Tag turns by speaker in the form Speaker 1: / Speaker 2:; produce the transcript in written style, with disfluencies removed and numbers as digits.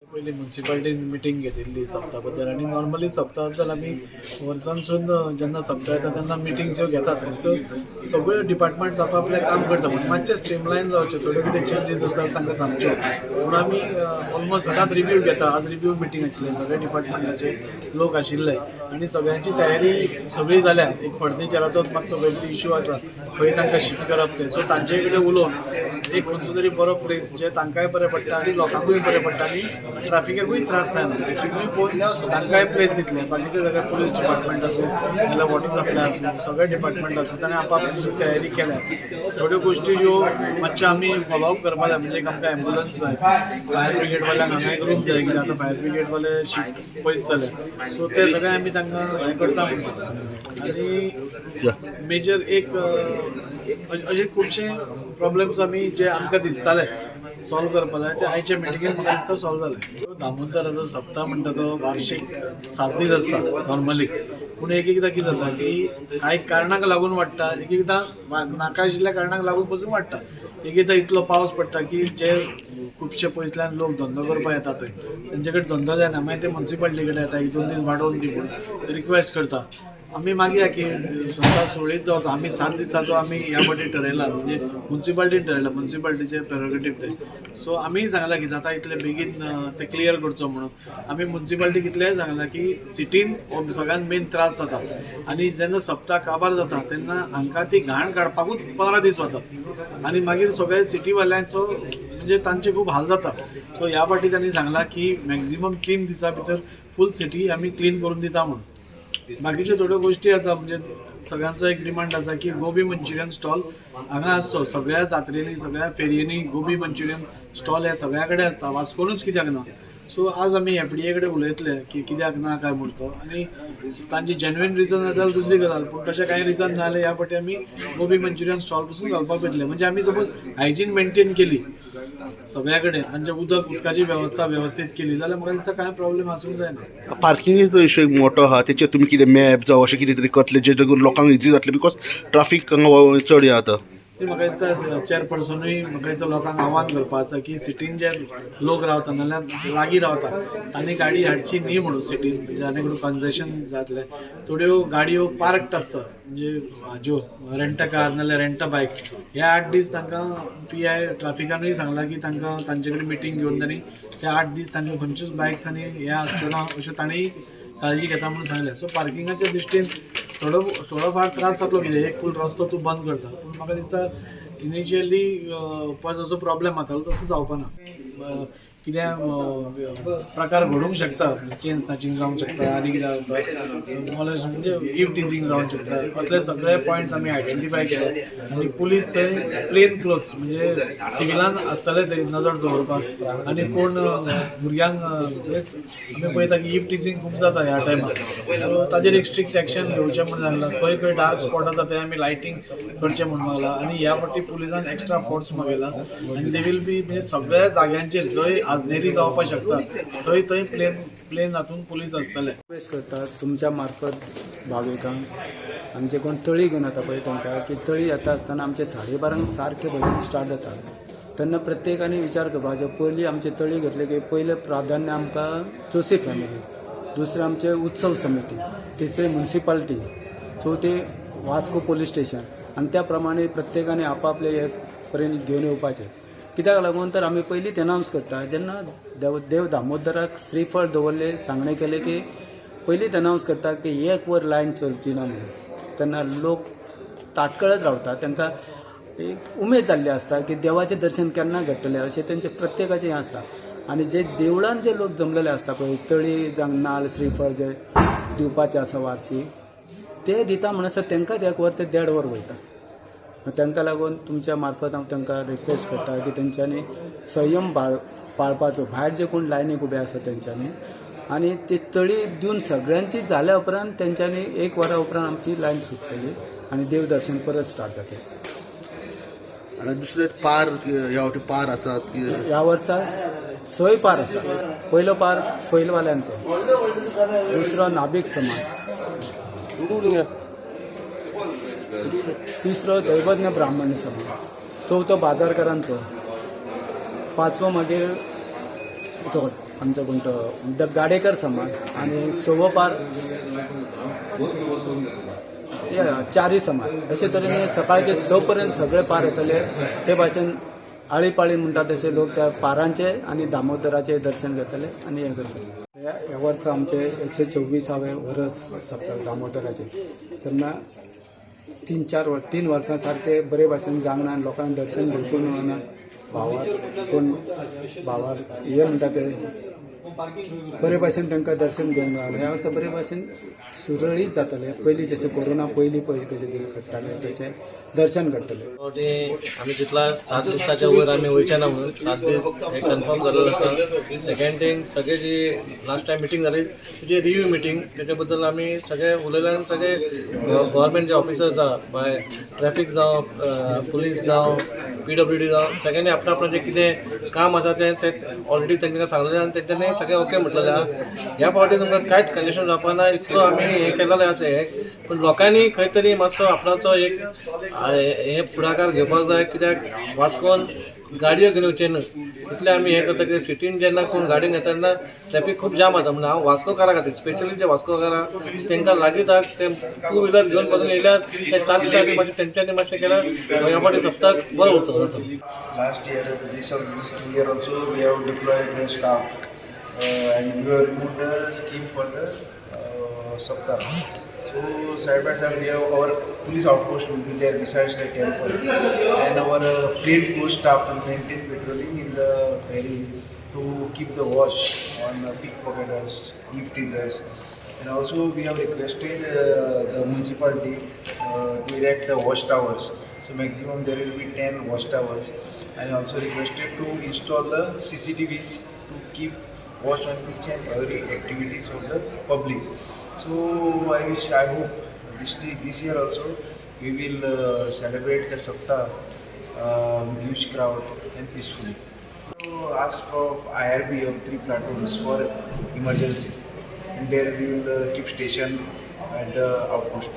Speaker 1: पयलीं मुन्सिपालिटीन मिटींग घेतिल्ली सप्ता बद्दल आनी नॉर्मली सप्ता बद्दल आमी वर्सांसून जेन्ना सप्ता येता तेन्ना मिटिंग्स ह्यो घेतात. फक्त सगळे डिपार्टमेंट्स आपआपलें काम करता, पूण मातशें स्ट्रीमलायन जावचें, थोड्यो कितें चेंजीस आसात तांकां सांगच्यो म्हणून आमी ऑलमोस्ट सदांच रिव्यू घेता. आज रिव्यू मिटींग आशिल्लें, सगळे डिपार्टमेंटाचे लोक आशिल्ले आनी सगळ्यांची तयारी सगळी जाल्या. एक फर्निचराचोच मातसो खंय तरी इशू आसा, खंय तांकां शिफ्ट करप तें. सो तांचे कडेन उलोवन एक खंयचो तरी बरो प्लेस जे तांकांय बरें पडटा आनी लोकांकूय बरें पडटा आनी ट्राफिकाकूय त्रास जायना, हेतूनय पळोवन तांकांय प्लेस दितले. बाकीचे सगळे पुलीस डिपार्टमेंट आसूं नाल्यार वॉटर सप्लाय आसूं, सगळे डिपार्टमेंट आसूं, ताणें आपआपली तयारी केल्या. थोड्यो गोश्टी ज्यो मातश्यो आमी फॉलोअप करपा जाय, म्हणजे एक आमकां एम्बुलन्स जाय, फायर ब्रिगेडवाल्यांक हांगा एक रूम जाय, कित्याक आतां फायर ब्रिगेडवाले शिफ्ट पयस जाले. सो ते सगळे आमी तांकां हें करता म्हणून सांगता. आनी मेजर एक अशे खुबशे प्रॉब्लम्स आमी जे आमकां दिसताले सॉल्व करपा जाय, ते आयच्या मिटिंगेन म्हाका दिसता सॉल्व जाले. दामोदराचो सप्ता म्हणटा तो वार्षीक 7 दीस आसता नॉर्मली, पूण एक एकदां कितें जाता की कांय कारणाक लागून वाडटा, एक एकदां नाका आशिल्ल्या कारणाक लागून पसून वाडटा. एक एकदां इतलो पावस पडटा की जे खुबशे पयसल्यान लोक धंदो करपाक येता थंय तेंचे कडेन धंदो जायना, मागीर ते मुन्सिपालिटी कडेन येता, एक दोन दीस वाडोवन दी म्हणून रिक्वेस्ट करता. आमी मागया की स्वता सुरळीत जावचो. आमी 7 दिसाचो आमी ह्या फावटी ठरयला, म्हणजे मुन्सिपालिटीन ठरयला, मुन्सिपालिटीचे प्रेरोगेटीव ते. सो आमीय सांगलां की जाता इतले बेगीन ते क्लियर करचो म्हणून. आमी मुन्सिपालिटी कितलेय सांगलां की सिटीन हो सगळ्यात मेन त्रास जाता आनी जेन्ना सप्ता काबार जाता तेन्ना हांकां ती घाण काडपाकूच 15 दीस वतात आनी मागीर सगळे सिटीवाल्यांचो म्हणजे तांचे खूब हाल जाता. सो ह्या फावटी तांणी सांगलां की मॅक्झिमम 3 दिसां भितर फूल सिटी आमी क्लीन करून दिता म्हणून. बाकीच्यो थोड्यो गोश्टी आसा, म्हणजे सगळ्यांचो एक डिमांड आसा की गोबी मंचुरियन स्टॉल हांगा आसचो. सगळ्या जात्रेनी, सगळ्या फेरयेंनी गोबी मंचुरियन स्टॉल हे सगळ्या कडेन आसता, वास्कोनूच कित्याक ना? सो आज आमी एफडीए कडेन उलयतले की कित्याक ना काय म्हूण तो आनी तांची जेन्युइन रिजन आसा जाल्यार दुसरी गजाल, पूण तशें कांय रिजन ना जाल्यार ह्या फावटी आमी गोबी मंचुरियन स्टॉल पसून घालपाक येतले. म्हणजे आमी सपोज हायजीन मेंटेन केली सगळ्या कडेन, तांचे उदकाची वेवस्था वेवस्थीत केली जाल्यार म्हाका दिसता कांय प्रॉब्लेम आसूंक जायना.
Speaker 2: पार्किंगेचो इशू एक मोठो आहा, तेचेर तुमी कितें मॅप जावं अशें कितें तरी करतले जे करून लोकांक इजी जातलें, because traffic हांगा चड हें जाता?
Speaker 1: ती म्हाका दिसता चेअरपर्सनूय म्हाका दिसता लोकांक आव्हान करपा आसा की सिटीन जे लोक रावता नाल्यार लागीं रावता तांणी गाडी हाडची न्ही म्हणून सिटीन, जाणे करून कंजेशन जातलें. थोड्यो गाडयो पार्कड आसता, म्हणजे हाज्यो रेंट कार नाल्यार रेंट बायक, हे 8 दीस तांकां पीआय ट्राफिकानूय सांगलां की तांकां तांचे कडेन मिटींग घेवन तांणी ते 8 दीस तांच्यो खंयच्योच बायक्स आनी हे आसच्यो ना अश्यो तांणी काळजी घेता म्हणून सांगलें. सो पार्किंगाच्या दृश्टीन थोडो थोडो फार त्रास जातलो, कितें एक फूल रस्तो तूं बंद करता, पूण म्हाका दिसता इनिशियली पळय जसो प्रॉब्लेम जातालो तसो जावपा ना. कितें प्रकार घडूंक शकता, चेन स्नॅचिंग जावंक शकता आनी कितें जाता, मोलेस्ट म्हणजे इव टिजींग जावंक शकता, असले सगळे पॉयंट्स आमी आयडेंटिफाय केले आनी पुलीस थंय प्लेन क्लोथ्स म्हणजे सिविलान आसतले थंय नजर दवरपाक. आनी कोण भुरग्यांक म्हणजे आमी पळयता की इव टिजींग खूब जाता ह्या टायमार, सो ताजेर एक स्ट्रिक्ट एक्शन घेवचें म्हूण सांगलां. खंय खंय डार्क स्पॉट आसा ते आमी लायटींग करचें म्हूण मागलां आनी ह्या फावटी पुलिसान एक्स्ट्रा फोर्स मागयला आनी they will be म्हणजे सगळ्या जाग्यांचेर जंय आजनेरी जावपाक शकता थंय थंय प्लेन प्लेन हातून पुलीस आसतले.
Speaker 3: रिक्वेस्ट करता तुमच्या मार्फत भाविकांक, आमचे कोण तळी घेवन येता पळय तांकां की तळी येता आसतना आमचे 12:30 सारकें भजन स्टार्ट जाता तेन्ना प्रत्येकाने विचार करपाचो. पयलीं आमचे तळी घेतले की पयलें प्राधान्य आमकां जोशी फॅमिली, दुसरें आमचे उत्सव समिती, तिसरें मुन्सिपाल्टी, चवथें वास्को पोलीस स्टेशन आनी त्या प्रमाणे प्रत्येकाने आपापले हे पर्यंत घेवन येवपाचें. कित्याक लागून तर आमी पयलींच अनावन्स करता, जेन्ना देव देव दामोदराक श्रीफळ दवरले, सांगणें केलें की पयलींच अनावन्स करता की एक वर लायन चलची ना म्हणून, तेन्ना लोक ताटकळत रावता. तांकां एक उमेद जाल्ली आसता की देवाचें दर्शन केन्ना घडटलें अशें तेंचें प्रत्येकाचें हें आसता. आनी जे देवळान जे लोक जमलेले आसता पळय, तळी जावं नाल्ल श्रीफळ जे दिवपाचें आसा वार्षीक, ते दिता म्हणसर तांकांच एक वर ते देड वर वयता. तांकां लागून तुमच्या मार्फत हांव तांकां रिक्वेस्ट करता की तेंच्यांनी संयम पाळपाचो, भायर जे कोण लायनीक उबे आसा तेंच्यांनी, आनी ती तळी दिवन सगळ्यांची जाल्या उपरांत तेंच्यांनी एक वरा उपरांत आमची लायन सुट्टली आनी देव दर्शन परत स्टार्ट जातलें.
Speaker 2: आनी दुसरें पार, ह्या फावटी पार आसात की?
Speaker 3: ह्या वर्सा सय पार आसा. पयलो पार फैलवाल्यांचो, दुसरो नाबीक समाज, तिसरो दैवज्ञ ब्राह्मण समाज, चवथो बाजारकारांचो, पांचवो मागीर तो आमचो कोण तो गाडेकर समाज आनी सवो पार चारी समाज. अशे तरेन सकाळचे 6 पर्यंत सगळे पार येतले. ते भाशेन आळी पाळी म्हणटा तशे लोक त्या पारांचे आनी दामोदराचे दर्शन घेतले आनी हें करतले. ह्या वर्सा आमचे 124वें वरस सप्तक दामोदराचे. तेन्ना 3 वर्सां सारके बरे भाशेन जावंक ना आनी लोकांक दर्शन घेवकून मेळना. भावार कोण भावार हे म्हणटा ते बरे भाशेन तांकां दर्शन घेवंक मेळना. ह्या वर्सा बरे भाशेन सुरळीत जातलें. पयलीं जशें कोरोना पयलीं पयलीं कशें घडटालें तशें दर्शन घडटलें.
Speaker 4: आमी जितला 7 दिसाच्या वयर आमी वयचे ना म्हणून 7 दीस हे कन्फर्म जालेलें आसा. सेकंड थिंग, सगळे जी लास्ट टायम मिटींग जाली तेजी रिव्यू मिटींग, तेच्या बद्दल आमी सगळे उलयले आनी सगळे गव्हर्मेंट जे ऑफिसर्स आसा, बाय ट्रॅफीक जावं, पुलीस जावं, PWD जावं, सगळ्यांनी आपणा आपणाचें कितें काम आसा तें तें ऑलरेडी तेंकां सांगलेलें आनी तेंच्यांनी सगळें ओके म्हटलेलें आहा. ह्या फावटी तुमकां कांयच कंजेशन जावपा ना इतलो आमी हें केलेलें आसा हें. पूण लोकांनी खंय तरी मातसो आपणाचो एक हे फुडाकार घेवपाक जाय, कित्याक वास्कोन गाडयो घेवन वचचें न्हू. इतलें आमी हें करता कित्याक सिटीन जेन्ना कोण गाडी घेता तेन्ना ट्रॅफीक खूब जाम जाता. म्हणून हांव वास्कोकारां खातीर, स्पेशली जे वास्कोकारां तांकां लागीं ते टू व्हिलर घेवन पासून येयल्यार ते 7 दिसांनी मातशें तेंच्यांनी मातशें केल्यार ह्या फावटी सप्तक बरो उरतलो जातलो.
Speaker 5: Last year, this year also we have deployed the staff and we have removed the scheme for the Saptah. So side by side we have our police outpost will be there besides the temple, and our plain clothes staff will maintain patrolling in the ferry to keep the watch on pickpocketers, thief teasers. And also we have requested the municipality to erect the watch towers. So maximum there will be 10 watch towers, and also requested to install the CCTVs to keep watch on each and every activities of the public. So I hope this year also we will celebrate the Saptah with huge crowd and peacefully. So ask for IRB of 3 platoons for emergency, and there we will keep station at the outpost.